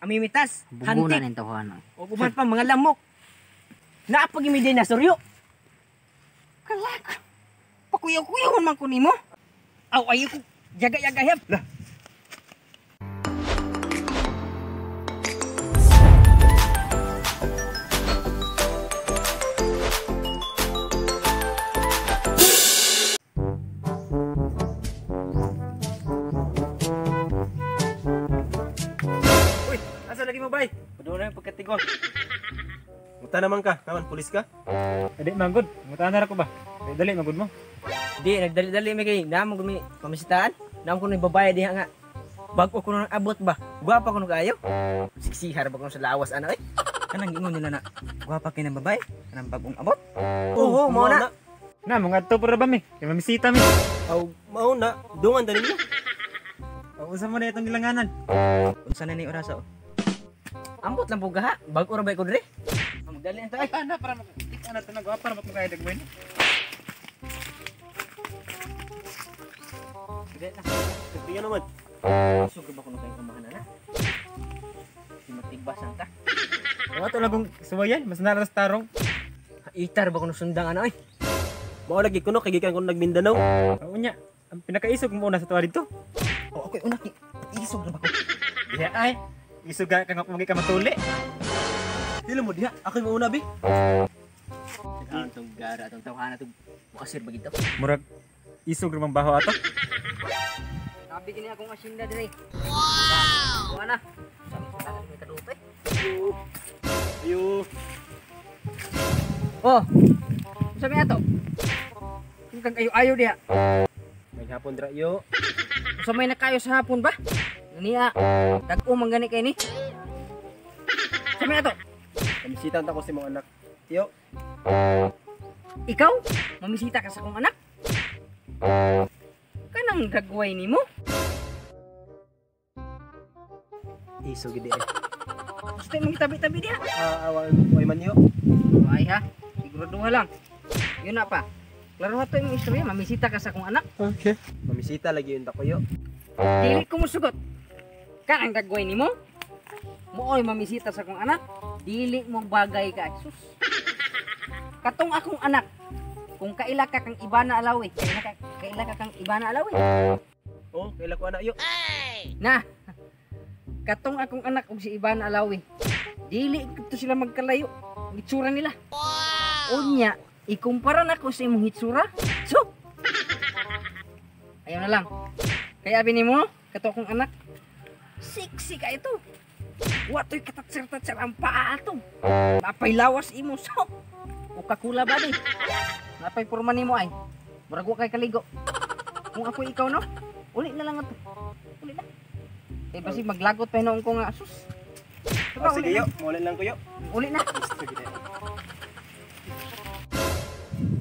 Amimitas, Buguna hantik, ning tawhana. o uban pa mga lamok. Naapag imi din na suryo. Kalak. Pakuyaw-kuyaw man ko nimo. Aw ayo ko yaga-yaga yab. Lah. Uy, asa lagi mo bay? Padulong yung pagkatigong. Muta naman ka, naman pulis ka. Adi manggod, muta na ra ko ba? Dali manggod mo. Di nagdali-dali mi kay namo gumi pamisitaan. Namo ko ni babae diha nga. Bago ko nang abot ba? Gwapa ko nung kaayo. Siksihar ba ko sa lawas ana oy. Kanang ingon nila na gwapa kay ng babae, kanang bagong abot. Oo, mao na. Na mga adto para ba mi? Kay mamisita mi. Aw, mao na, dungan dali ninyo. O unsa mo na itong gilanganan? Unsa na ni orasa? Oh? Ambot lang po gaha. Bago ra ba ko dire? Magdali na tayo. Ana para makita na tanag para makaya dagwen. Dali na. Tingnan naman. Sugod ba ko nung kayong kamahan na? Di matigbasan ta. O ato lang kung suwayan, mas naras tarong. Itar ba ko nung sundang ano ay? Mao lagi kuno kay gikan kuno nagmindanao. O unya, ang pinakaisog mo una sa tuwa dito. Oh, ako'y una isog na ba ko? Diha ay, isog ka kang magi ka matuli. Dili mo diha, ako'y mauna bi. Ang tong gara tong tawhana tong bukasir ba gito. Murag isog ra man baho ato. Sabi gini akong asinda dire. Wow! Ana. Sabi ko lang may kadutay. Ayo. Oh. Sabi ato. Kung kang ayo-ayo diha. May hapon dra yo. Sa may nakayo sa hapon ba? Niya, dag-o man gani kay ni. Sa may ato. Pamisita ta ko sa imong anak. Yo. Ikaw, mamisita ka sa akong anak. Kanang dagway nimo. Isog gid eh. Gusto mong tabi-tabi diha. Ah, away man yo. Ay ha, siguraduha lang. Yun na pa. Klaro ha to imong istorya, mamisita ka sa akong anak. Okay. Pamisita lagi yun ta ko yo. Dili ko musugot. Kanang dagway nimo. Mooy mamisita sa akong anak. Dili mo bagay ka. Sus. Katong akong anak. Kung kaila ka kang Ivana Alawi, kaila ka kang Ivana Alawi. Oh, kaila ko anak yo. Na. Katong akong anak ug si Ivana Alawi. Dili to sila magkalayo. Ang itsura nila. Wow. Unya, ikumpara nako sa imong hitsura. So. Ayaw na lang. Kaya abi nimo, kato akong anak. Sexy ka ito. Watoy katatser-tatser ang paa ato. Napay lawas imo so. O kakula ba di? Napay porma nimo ay. Murag wa kay kaligo. Kung ako ikaw no, uli na lang ato. Uli na. Eh basi maglagot pa hinuon ko nga sus. Oh, sige yo, maulan lang ko yo. Uli na. Sige eh.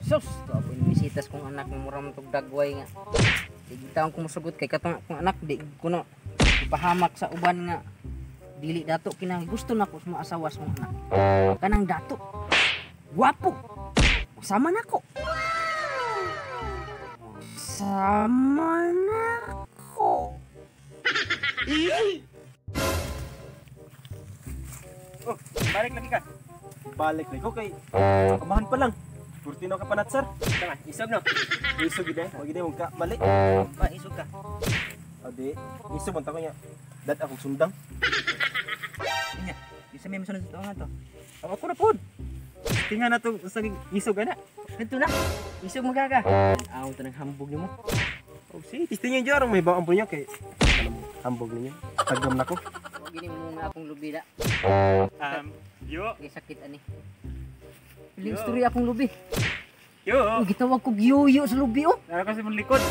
Sus, to ako misitas kong anak mo mura man tog dagway nga. Di taon ko mosugot kay katong akong anak di ko na ipahamak sa uban nga dili dato kinahanglan gusto nako sa mga asawa sa akong anak. Kanang dato. Gwapo. Sama nako. Sama nako. Oh, balik lagi ka. Balik lagi ko kay amahan pa lang. Purti na ka panatsar. Tama, isog no. Isog gid eh, wag gid mo ka balik. Pa isog ka. Adi, isog man ta ko nya. Dat akong sundang. Unya, di sa may masunod sa to. Ako ako na pod. Tinga na to sa isog ana. Dito na. Isog magaka. Awon to ng hambog nimo. Oh, sige, tistingin niyo arang may bawang po niya kay alam mo, hambog ninyo. Tagam na ko. Wag gini mo nga akong lubila. Yo, Kay sakit ani. Piling istorya akong lubi. yo. Uy, gitawag ko yoyo sa lubi oh. Nara kasi mong likod.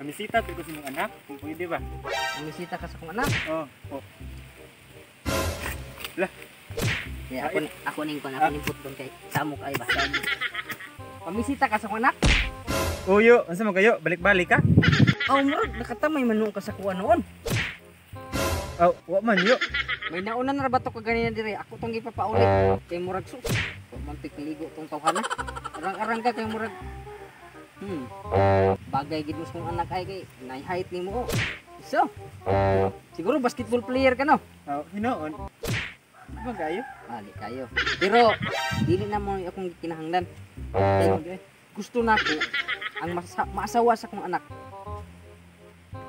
Mamisita ko sa imong anak kung pwede ba. Mamisita ka sa akong anak. Oh, oh. Yeah, ako ning kon, ako ning putbon kay samok ay ba. Pamisita ka sa akong anak. Oh, yo, unsa man kayo? Balik-balik ka? Oh, murag nakatamay man noon ka sa kuha noon. Oh, wa man yo. May nauna na ra ba to ka ganina dire? Ako tong gipapauli. Kay murag sus. Wa man to'y kaligo tong tawhana. Arang-arang ka kay murag. Bagay gid mo sa kong anak ay kay nay height nimo. Oh. So. Siguro basketball player ka no? Oh, hinoon. Di ba kayo? Ali kayo. Pero dili na mo akong kinahanglan. Kay gusto nako ang maasawa sa akong anak.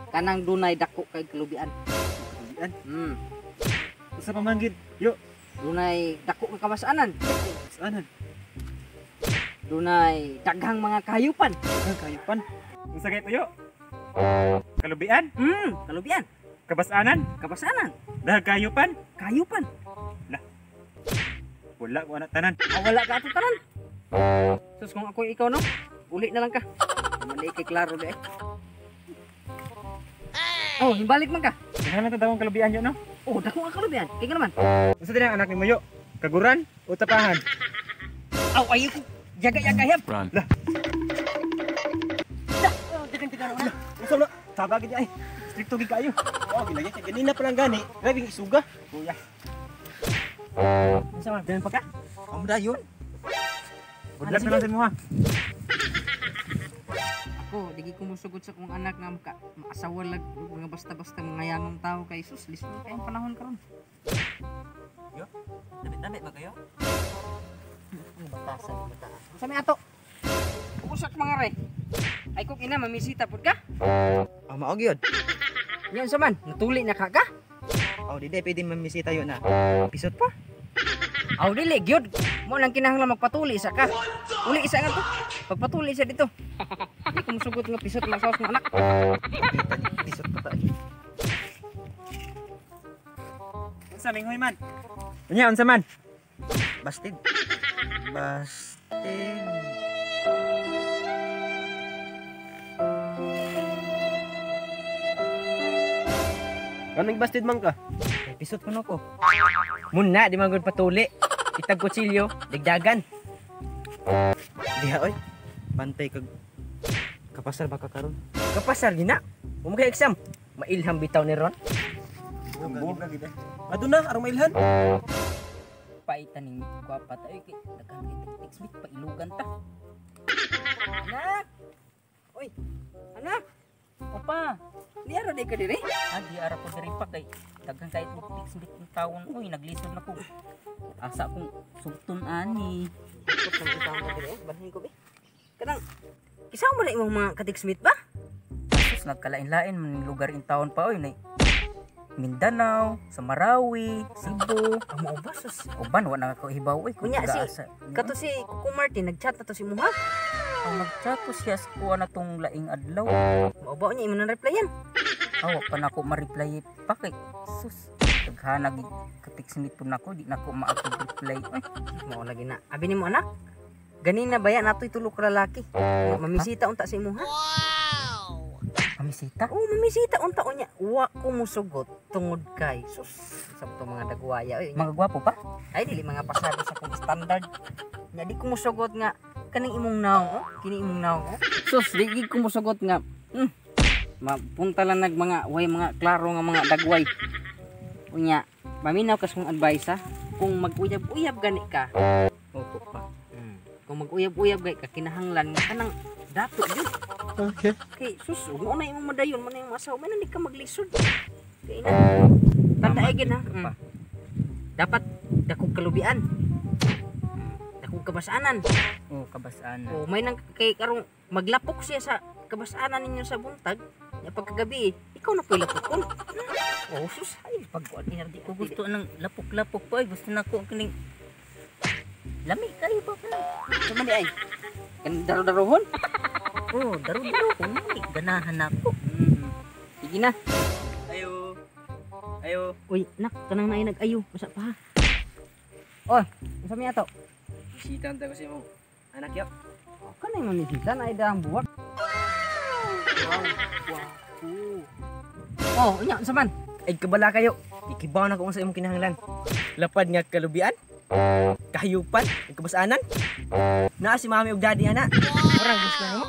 Kanang dunay dako kay kalubian. Kalubian? Usa pa man gid. Yo. Dunay dako nga kabasanan. Kabasanan. Dunay daghang mga kahayupan. Daghang kahayupan. Unsa kay tuyo? Kalubian? Kalubian. Kabasanan? Kabasanan. Daghang kahayupan? Kahayupan. Lah. Wala ko anak tanan. Ah, wala ka ato tanan. Sus, kung ako ikaw no, uli na lang ka. Mali kay klaro di. Oh, balik man ka. Kinahanglan ta dakong kalubian yo no? Oh, dako ang kalubian. Kay nga naman. Unsa din ang anak nimo yo? Kaguran o tapahan? Aw, ayo ko. Yaga-yaga yab. Lah. Lah, unsa na? Taba gid ay. Strikto gid kayo. Oh, gilagi kay ganina pa lang gani. Grabe isuga. Kuya. Unsa man dayon pa ka? Amo dayon. Good luck na lang sa imo ha. Ako, digi ko mosugot sa akong anak nga maasawa lag mga basta-basta mga yanong tao kay sus, lisod kay ang panahon karon. Yo, dami-dami ba kayo? Ang batasan, bata. Unsa may ato? Usak mga re. Ay kung ina mamisita pud ka? Aw mao gyud. Nya unsa man? Natuli na ka ka? Aw di pwede mamisita yun na. Pisot pa. Aw dili gyud. Mo nang kinahanglan magpatuli sa ka. Uli isa nga to. Pagpatuli siya dito. Di ko mosugot nga pisot masawas ng anak. Pisot pa ta. Unsa minghoy man? Unya unsa man? Bastig. Bastig. Anong bastid man ka? Ay, pisot kuno ko. Muna di man gud patuli. Itag kutsilyo, dagdagan. Diha oy. Bantay kag kapasar ba ka karon? Kapasar gina. Ug kay exam. Mailham bitaw ni Ron. Buga gid. Aduna aron mailhan. Paitan ning gwapa ta oy kay daghan kay text bit pailugan ta. Anak. Oy. Anak. Opa. Niara di ka diri? Ah, di ara ko diri pa kay daghan kay text bit ng tawon oy, naglisod na ko. Asa kong sugton ani. Balhin ko be. Kanang isaw mo na imong mga ka-textmate ba? Sus, nagkalain-lain man lugar in taon pa oy nay. Mindanao, sa Marawi, Cebu. Ang mao ba sus? Uban wa na ako hibaw oy kung Kunya si taga-asa. kato si Kuko Martin nagchat na to si Muha. Ang nagchat ko siya sa kuha na tong laing adlaw. Mao ba niya imo nang replyan? Aw, pa na ako ma-reply pa kay sus. Daghanag ka-textmate po nako, di na ako ma-reply. Ay, mao lagi na. Abi nimo anak. Ganina ba yan natoy tulo ka lalaki? Mamisita unta sa imuha. Wow. Mamisita? Oo, mamisita unta unya. Wa ko musugot tungod kay sus sa to mga dagwaya oy. Mga gwapo pa? Ay dili mga pasado sa kong standard. Nya di ko musugot nga kaning imong naong oh, kini imong naong oh. Sus, di gid ko musugot nga. Mapunta lang nag mga way mga klaro nga mga dagway. Unya, maminaw ka sa kong advice ha. Kung mag-uyab-uyab gani ka. Opo pa. Kung mag-uyab-uyab gani ka kinahanglan nga kanang dato gyud. Okay. Kay sus, mo na imong madayon, mo na imong asawa, may na ka maglisod. Kay na. Tanda gid ha. Dapat dakong kalubian. Dakong kabasanan. Oh, kabasanan. Oh, may nang kay karong maglapok siya sa kabasanan ninyo sa buntag. Nya pagkagabi, ikaw na po'y lapokon. Oh, sus, ay pagkuan ni Di ko gusto nang lapok-lapok pa ay gusto na ko kining lami kayo ba ka? Sa man di ay. Kan daro-darohon. Oh, daro-daro ko ni ganahan ako. Sige na. Ayo. Ayo. Uy, nak, kanang naay nag-ayo, usa pa ha. Oy, unsa mi ato? Bisita unta ko sa imong anak yo. Oh, kanay man bisita na ay daang buwak. Wow, wow. Oh, unya unsa man? Ay kabala kayo. Ikibaw na ko unsa imong kinahanglan. Lapad nga kalubian, kahayupan, ug kabasanan. Naa si mami ug daddy ana. Parang gusto nimo.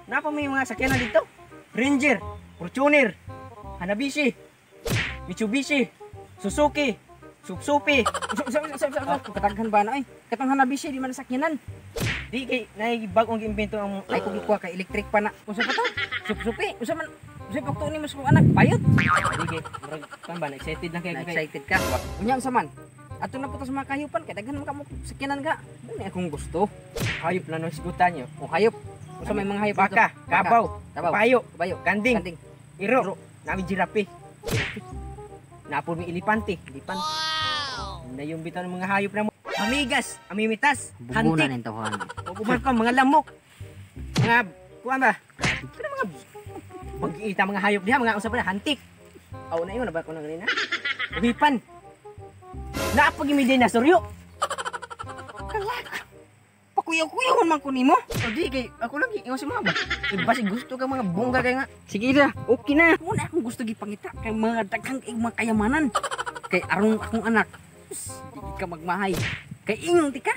Naa pa may mga sakyanan dito. Ranger, Fortuner, Hanabishi, Mitsubishi, Suzuki, Supsupi. Usa. Kataghan ba na oy? Katong Hanabishi di man sakyanan. Di kay naay bag-ong giimbento ang Ay kung kuha kay electric pa na. Unsa pa to? Supsupi. Unsa man? Kasi pagtuon nimo sa akong anak, payot. Sige, murag kan ba excited lang kay Na-excited ka. Unya unsa man? Ato na po ta sa mga kahayupan kay daghan man ka mo sakyanan ka. Mao ni akong gusto. Hayop lang no sigutan nyo. O hayop. Unsa may mga hayop Baka, dito? kabaw, kabaw, kabayo, kabayo, kanding, kanding, iro, nami jirape. Napol may ilipante. lipan. Na yung bitaw ng mga hayop na mo. Amigas, amimitas, Buguna hantik, ning tawhan. o uban pa mga lamok. Mga kuan ba? Kana mga pag-iita mga hayop diha, mga unsa pa na hantik. Aw na ingon na ba ko na ganina? Uhipan. Naapag imi dinosauryo. Kalak. Pakuyaw-kuyaw man ko nimo. O di kay ako lang ingon si mama. Iba si gusto ka mga bongga kay nga. Sige na, okay na. Muna akong gusto gipangita kay mga daghang kay mga kayamanan. Kay arong akong anak. Pss, di ka magmahay. Kay ingon ti ka.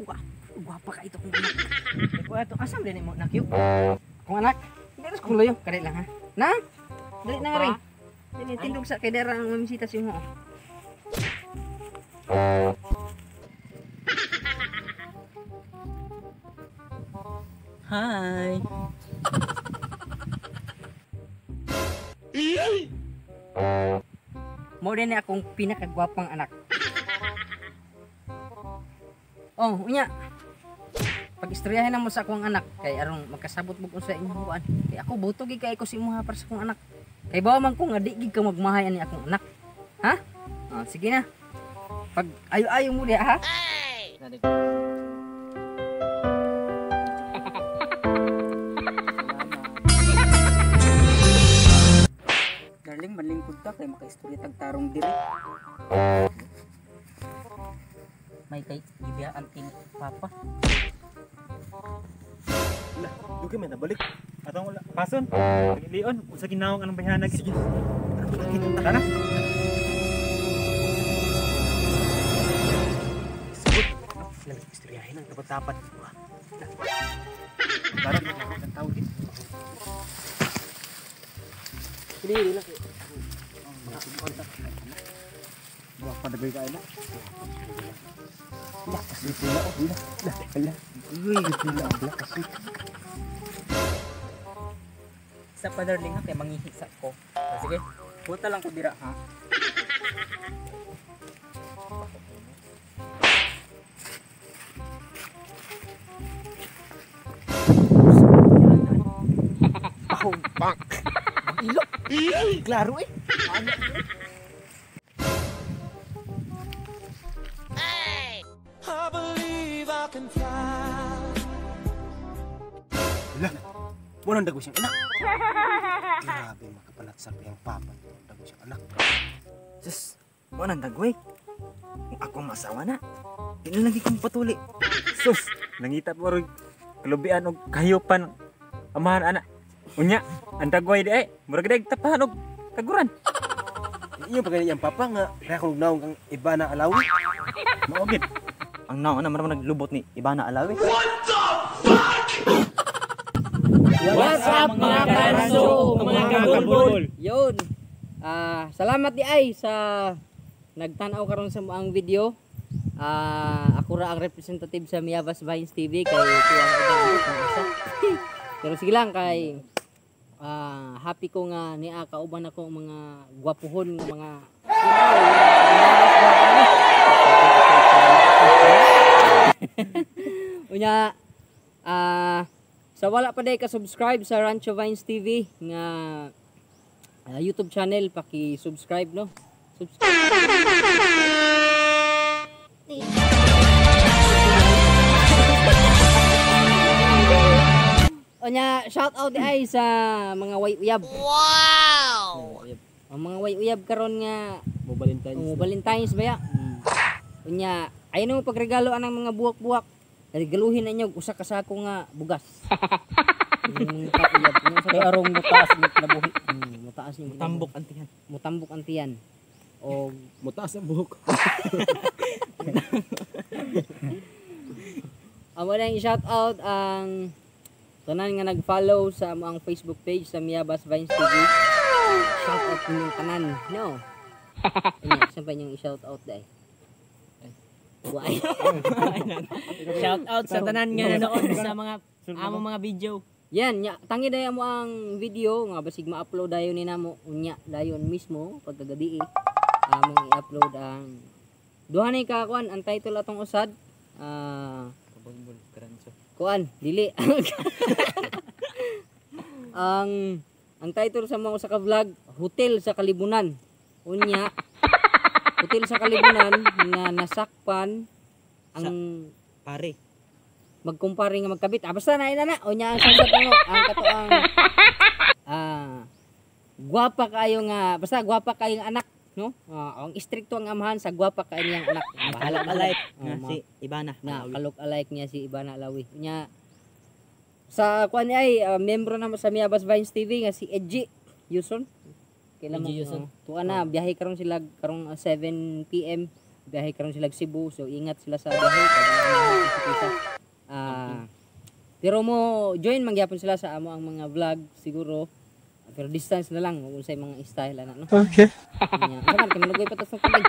Wa, gwapa ka ito akong anak. Ko ato asam din mo nakyo. Akong anak. Hindi ras kong layo. Kadali lang ha. Na? Dali na nga rin. Dali, tindog sa kay dara ang mamisita si mo. Hi. Mo din akong pinakagwapang anak. Oh, unya. Pag-istoryahin na mo sa akong anak kay aron magkasabot mo kung sa inyong kuan. Kay ako buto gid kay ko sa imuha para sa akong anak. Kay bawa man ko nga di gid ka magmahay ani akong anak. Ha? Oh, sige na. Pag ayo-ayo mo diha ha. Darling, manlingkod ka kay makaistorya tag tarong diri. May kay gibiyaan ti papa. Lah, dugay man nabalik. Atong wala pason. Leon, unsa ginawang anong bayhanag? Sige. Tara. Lamig istoryahin ang tapat-tapat. Tara, ang tawag din. Dili lang. Buwak pa dagay kayo na. Lah, kasi sila oh, lah, lah, lah. Uy, sila lah kasi. Sa pa darling ha kay manghihi sa ko. Sige. Puta lang ko dira ha. Ilo. Klaro eh. Lah, mo nang dago siyang anak. Grabe makapalat sa iyang papa. Dago siyang anak. Sus, mo nang dagway. Kung ako masawa na, di na lagi kong patuli. Sus, nangita po rin kalubian og kahayupan amahan ana. Unya, ang dagway di ay, murag dag tapahan og kaguran. Iyo pa gani iyang papa nga kaya kung naong kang iba na alawi. Mao gid. Ang naon naman naman naglubot ni Ibana Alawi. What's up mga kanso, mga kabulbul? Yun. Salamat di ay sa nagtan-aw karon sa ang video. Ako ra ang representative sa Miyabas Vines TV kay tuwang ubang isa. Pero sige lang kay happy ko nga niya kauban ako mga gwapuhon nga mga Unya sa wala pa day ka subscribe sa Rancho Vines TV nga YouTube channel, paki-subscribe no. Subscribe. Onya, shout out di ay sa mga way uyab. Wow. Ang mga way uyab karon nga Mo Valentine's. oh, Valentine's ba ya? Unya, ayo mo pagregalo anang mga buwak-buwak. Regaluhin na inyo usa ka sako nga bugas. Kay arong mutaas ni kinabuhi. Mutaas ni Tambok ang tiyan. Mutambok ang tiyan. O Mutaas ang buhok. amo nang i-shout out ang tanan nga nag-follow sa amo ang Facebook page sa Miyabas Vines TV. Shout out ninyong tanan, no. Unya, saan pa inyong i-shout out dai? Why? Shout out sa tanan nga nanood sa mga amo mga video. Yan, nya, tangi dayon mo ang video nga basig ma-upload dayon ni namo unya dayon mismo pagkagabi eh. Among i-upload ang duha ni ka kuan ang title atong usad Kabulbul karanso. kuan dili ang title sa mga usa ka vlog, Hotel sa Kalibunan. Unya Hotel sa Kalibunan nga nasakpan ang Pare. Magkumpare nga magkabit. Ah, basta na ina na. Unya ang sagot ano, ang katoang gwapa kayo nga, basta gwapa kayo nga anak, no? Ah, ang istrikto ang amahan sa gwapa kayo niyang anak. Bahala na. Alike Oh, nga si Ibana. Na kalok alike niya si Ivana Alawi. Nya sa kuan ni ay membro na mo sa Miabas Vines TV nga si Edgy Yuson. Kailan mo? Edgy Yuson. Oh, tuwa na biyahe karon sila karong 7 PM. Biyahe karon sila Cebu, so ingat sila sa biyahe. Ah, pero mo join mangyapon sila sa amo ang mga vlog siguro. Pero distance na lang kung sa mga style ana, no. Okay. Nya, man kay malugoy pa tas ng tubig.